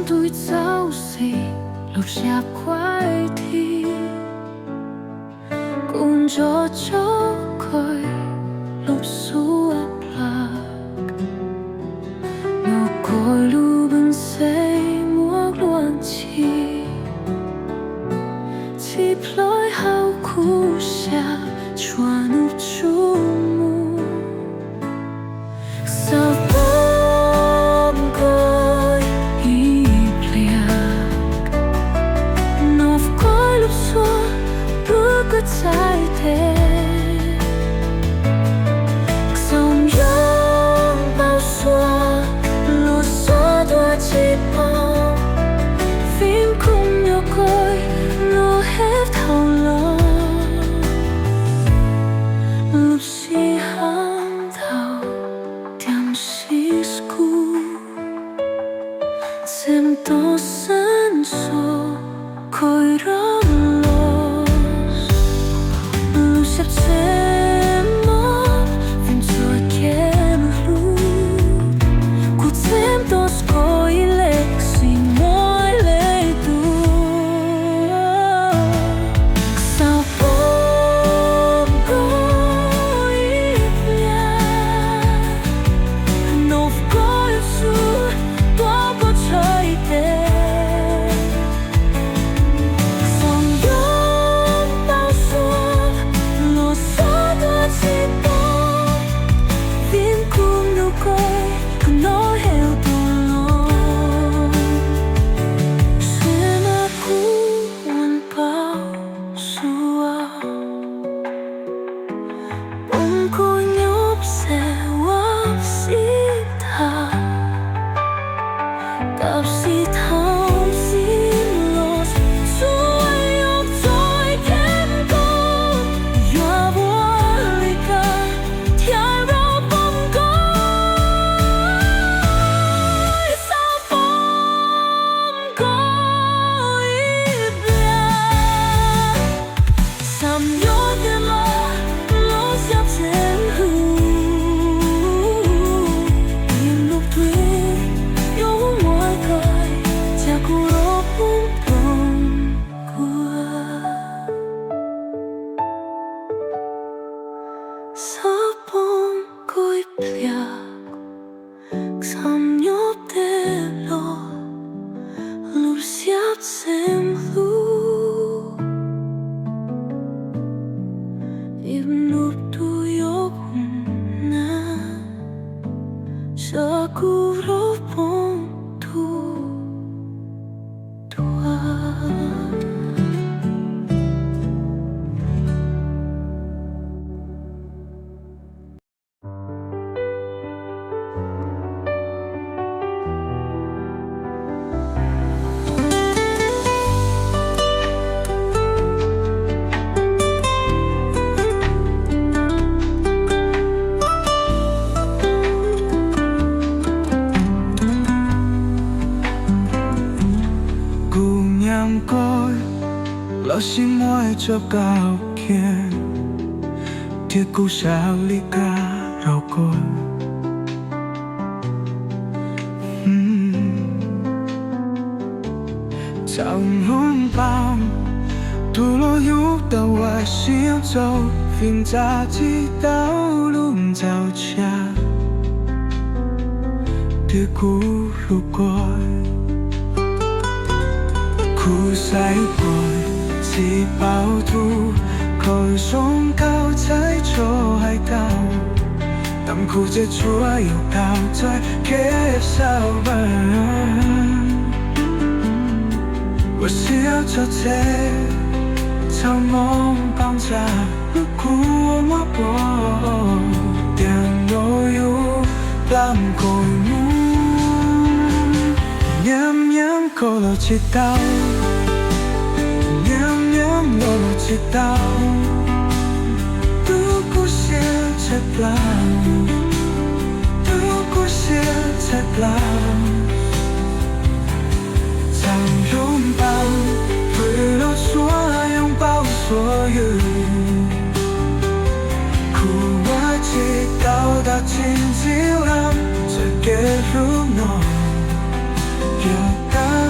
tub txauv xim lub siab kuaib thi, kuv nco tso koj lub suab plam, nov koj lub npe xeeb muab luag ntshis, tsis ploj hauv khuv xya tshua nub tsuj mus. Xav pom koj ib pliag, nov koj lub suab pub koj txhais tes. Xav nco npaum suab los xav tuaj tsis pom, vim kuv nco koj no heev dhau los. Lub sij hawm thaum tiam sis kuv tseem tau xeeb xo koj rov los. Lub siab tseem mob vim txoj kev hlub, kuv tseem tau koj ib leeg xwb muaj ib leeg tuaj. Xav pom koj ib pliag, nov koj lub suab pub koj txhais tes. Xav nco npaum suab los xav tuaj tsis pom, vim kuv nco koj no heev dhau los. Sim mas kuv ua npaum suab pom koj nyob ze ua si tham, tab sis thaum sim los tsuas yog txoj kev koj yuav ua li cas thiaj rov pom koj. Xav pom koj ib pliag, xav nyob tiag mas los xav tseem hlub. Ib hnub twg yuav muaj koj, cas kuv rov poob toog kua. Xav pom koj ib pliag, xav nyob tiag los lub siab tseem hlub. Ib hnub twg yuav hu na, cas kuv rov poob toog kua. Kuv nyiam koj los sis muaj ib txoj kab kiag, thiab kuv xav li cas rau koj. Txawm hnub npaum, tus los yus tau ua siab ntso, vim tsa tsis tau lub ntxaum tshaj, thiab kuv hlub koj. Kuv xaiv pom tsis paub tug, koj zoo nkauj txhais tso hais tau, tam kuv tseem tsuas yog tau txoj kev xav mas. Ua siab tso tseg txoj moo pab ntsa, lub kua muab pov tias no yus plam nkaus mus. Nyiam nyiam koj los tsis tau, nyiam nyiam los los tsis tau, tus kuv siab tshaj plaws, tus kuv siab tshaj plaws. Txawm hlub npaum, pw los tsuas yoo npaum suab ywg, kuv ua tsis tau tag tsis ntxim hlub txoj kev hlub no, yog tag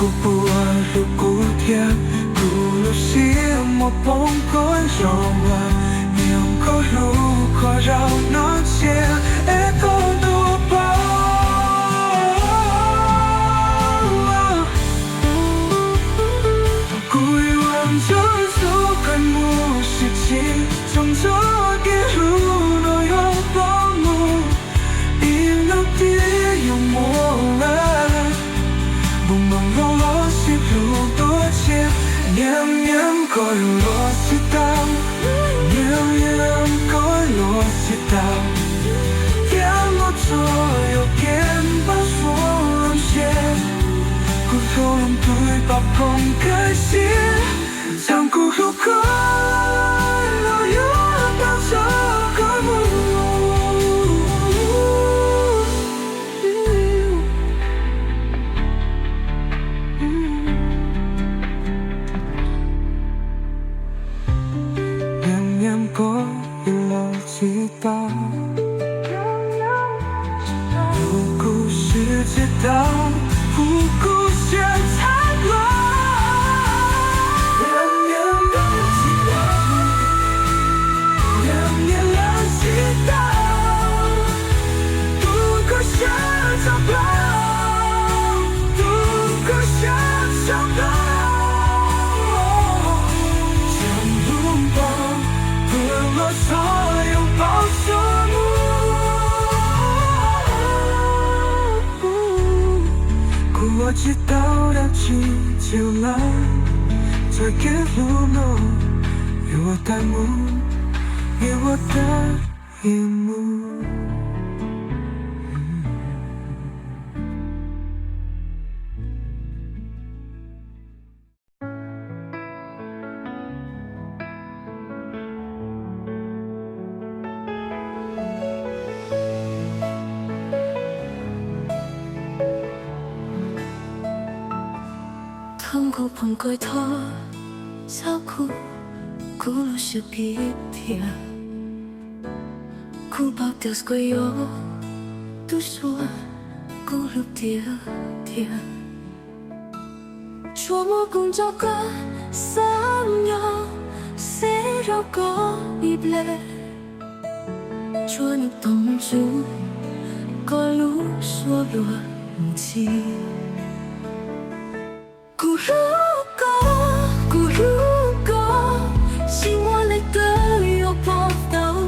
Puas hlub kuv thiab? Kuv lub siab muaj poob koj zoo, niam koj hlub koj zaum no tsiaj es koj ntuj paub. Kuv yuav ntsuag ntxub koj mus sim txij, txhob ntxub kev hlub no yuav poob mus, ib hnub twg yuav muaj lawm. Mus mloog hluas los sib hlub tuaj tshiab, nyiam nyiam koj los tsis tau, nyiam nyiam koj los tsis tau, thiab muaj txog yuav kev npau suav los ntsia, kuv thov los twb pab phoom kaj siab, txawm kuv hlub koj los yuav tau tso koj mus. Nyiam nyiam koj los tsis tau, hlub kuv siab tsis tau, hlub kuv siab tshaj plaws. Nyiam nyiam los tsis tau, nyiam nyiam los tsis tau, hlub kuv siab tshaj plaws, hlub kuv siab tshaj plaws. Txawm hlub npaum twg los txhob yuav paub txog mus. Kuv ua tsis tau dab tsi tshiab lawm, txoj kev hlub no yuav tag mus, yuav tag mus. Thov kuv phoom koj thov txhawb kuv, kuv lub siab pib thiab. Kuv paub tias koj yog tus uas kuv hlub tiag tiag. Tsuas muaj kuv nrog koj xav nyob, xav raug koj ib pliag. Tsuas nyob tom ntsis koj lub suab luag mus txij. Kuv hlub koj, kuv hlub koj, tsis muaj leej twg yuav pom tau.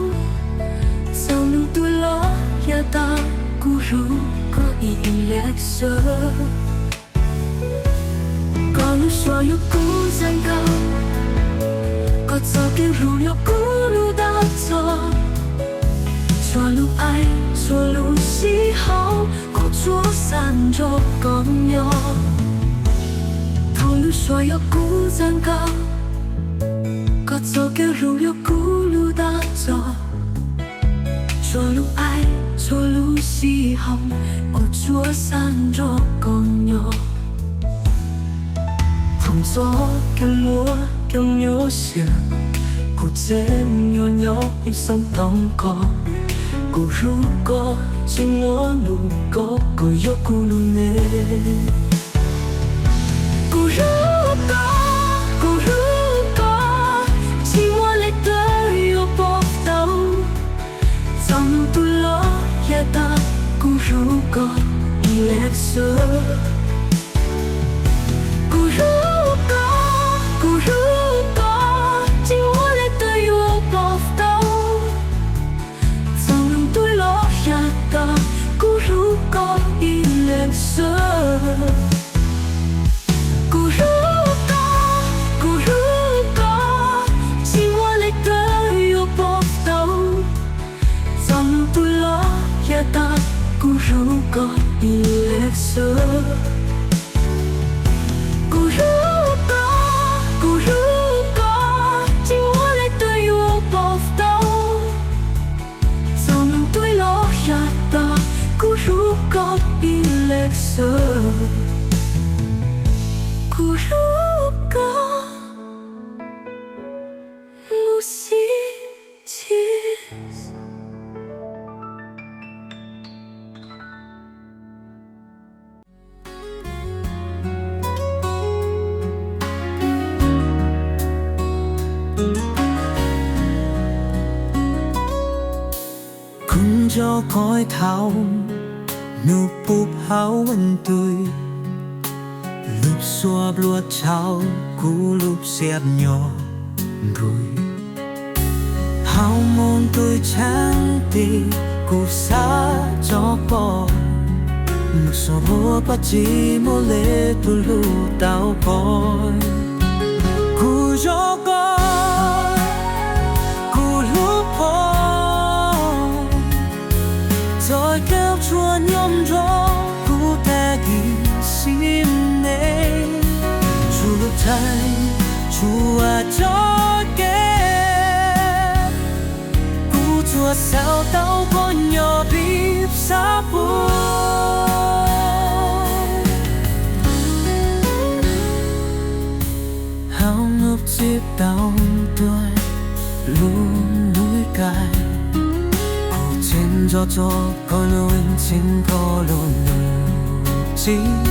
Txoj hmoov twg los yog tag, kuv hlub koj ib leeg xwb. Koj lub suab yog kuv zaj nkauj, koj txoj kev hlub yog kuv lub dag zog. Txhua lub aib, txhua lub sij hawm, kuv tsuas xav nrog koj nyob. Koj lub suab yog kuv zaj nkauj, koj txoj kev hlub yog kuv lub dag zog. Txhua lub aib, txhua lub sij hawm, kuv tsuas xav nrog koj nyob. Thaum txoj kev muaj kev nyuaj siab, kuv tseem yuav nyob ib xyoos toom koj. Kuv hlub koj tsis muaj lus koj, koj yog kuv lub neej. Kuv hlub koj, kuv hlub koj, tsis muaj leej twg yuav pom tau. Txoj hmoov twg los yog tag, kuv hlub koj ib leeg xwb. Kuv hlub koj, kuv hlub koj, tsis muaj leej twg yuav pom tau. Txoj hmoov twg los yog tag, kuv hlub koj ib leeg xwb. Kuv hlub koj, kuv hlub koj, tsis muaj leej twg yuav pom tau. Txoj hmoov twg los yog tag, kuv hlub koj ib leeg xwb. Kuv hlub koj, kuv hlub koj, tsis muaj leej twg yuav pom tau. Txoj hmoov twg los yog tag, kuv hlub koj ib leeg xwb. Kuv hlub koj mus ib txhis. Ntso koj thaum hnub puv hauv ntws, lub suab luag tsaug kuv lub siab nyob nrug. Hauv mus ntws tsheej tim kuv xav tso pom, mus saum huab pab tsis muaj le tus hlub tau koj. Kuv zov koj, kuv hlub koj, txoj kev tshuav nyob nrog kuv tag kis sim neej. Tsuas lub txaj, tsuas txoj kev, kuv tsuas xav tau koj nyob pib xav puag. Hauv hnub tsis tau tuaj lub lub kais, kuv tseem nco txog koj lub ntxim koj lub lub txim.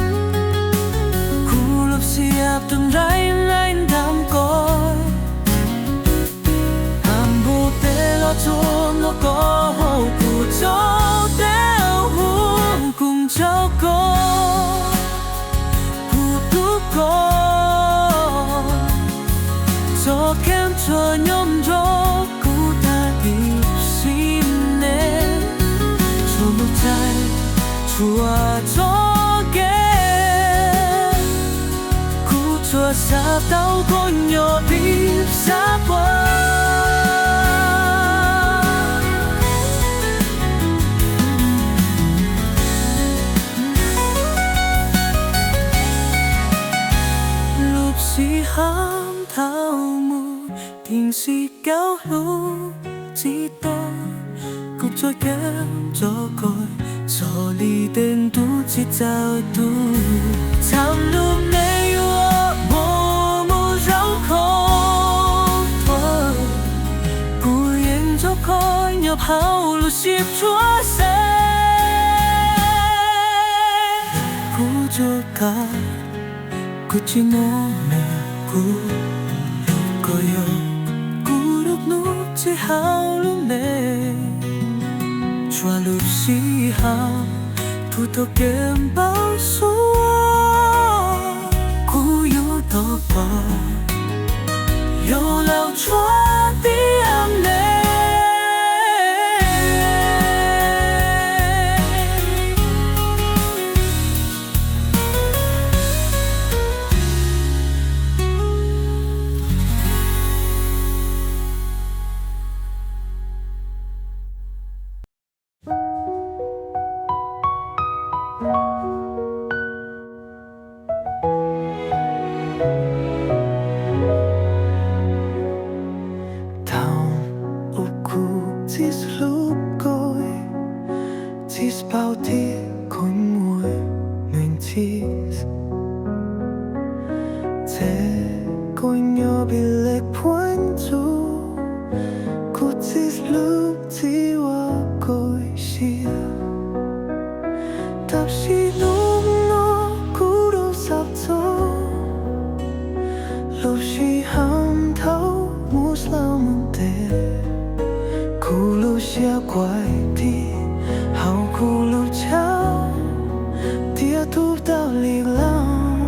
Kuv lub siab tus nraim nraim ntam koj, hab npus tes los tsuas nrog koj hauv kuv txoj kev hu, kuv nco koj, kuv hlub koj, txoj kev tshuav nyob nrog kuv tag kis sim neej. Tsuas lub txaj, tsuas txoj kev, kuv tsuas xav tau koj nyob pib xav puag. Lub sij hawm thaum mus, kev sib kawm hlub tsis tau, kuv txoj kev tso koj, txog li tej ntu tsis txawj tu. Txham lub neej yuav mus mus zoo khov kho, kuv yeej nco koj nyob hauv lub siab tshua xeeb. Kuv tsuas kam, kuv tsis muaj me, kuv, koj yog kuv lub hnub tsis hauv lub neej. Tsuas lub sij hawm, thaum tau kev npau suav, kuv yuav tau pom, yuav laug tshua tiam neej. Thaum uas kuv tsis hlub koj, tsis paub tias koj muaj neeg thib. Txawm koj nyob pem lub phuam ntsuab, kuv tsis hlub tsis ua koj siab. Tab sis hnub no kuv rov xav txog lub sij hawm thaum mus lawm mus ntev, kuv lub siab kuav tig hauv kuv lub chaw, tias tus tau li lawm.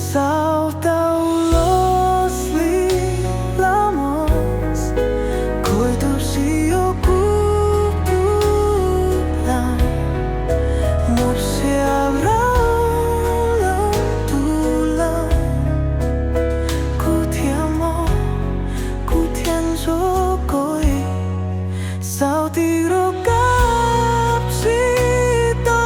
Xav tau los li lawm mog, koj tus siab yuav kuv tus lawm, mus siab rau lawm tus lawm, kuv thiaj mob, kuv thiaj ntsuag koj, xav tig rov qab tsis tau.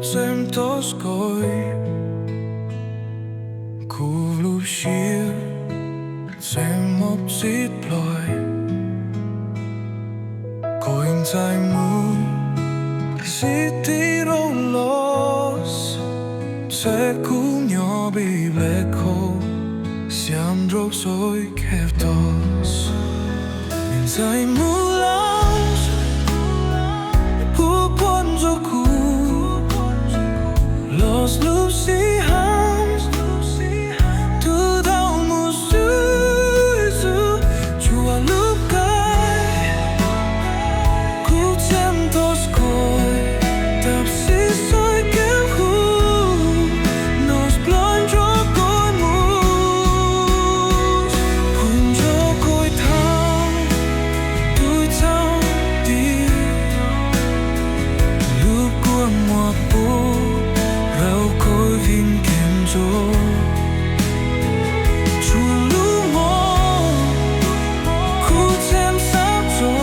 Txeeb tau koim, kuv lub siab txeeb mob txij pluag. Koim ntxhais mus xib tib rau los, txhais kuv nyob bi ble khau xiam nrau soj kev tos. Ntxhais mus lawm, puv puas ntxuav kuv los lub sij hawm, tus tau mus xwb xwb, tsuas lub kawg kuv txeeb tau koim, tab sis soj kev kuv nos pluag nrog koim mus, kuv nrog koim thaj tui txhab ti, lub kua muag puv rau koim vim kev ntsuag, tsuas lub mob kuv txeeb xab tso.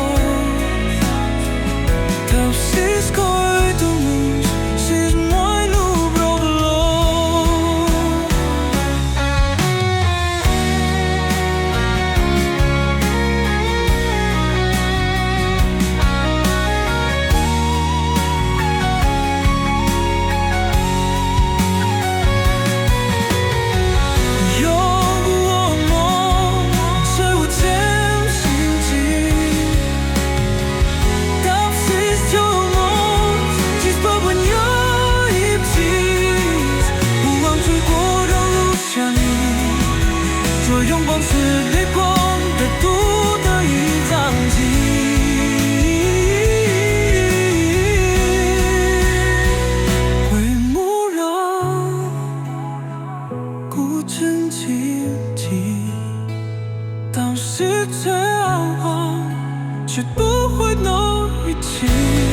Tab sis koim tus mus sis muaj lub rau los. Yog ua mob ntxhais ua txheeb sib ntsib, tab sis cov mob tsis paub puas nyob ib txhis, ua ntxhais kuv rau lub siab ni, tsuas yoo pom xwm li kuv tawm tub tawm ib txhab ntxiv. Kuv mus lawm, kuv tseem txi ti, tab sis txhais tsis pub kuv nyob ib txhis.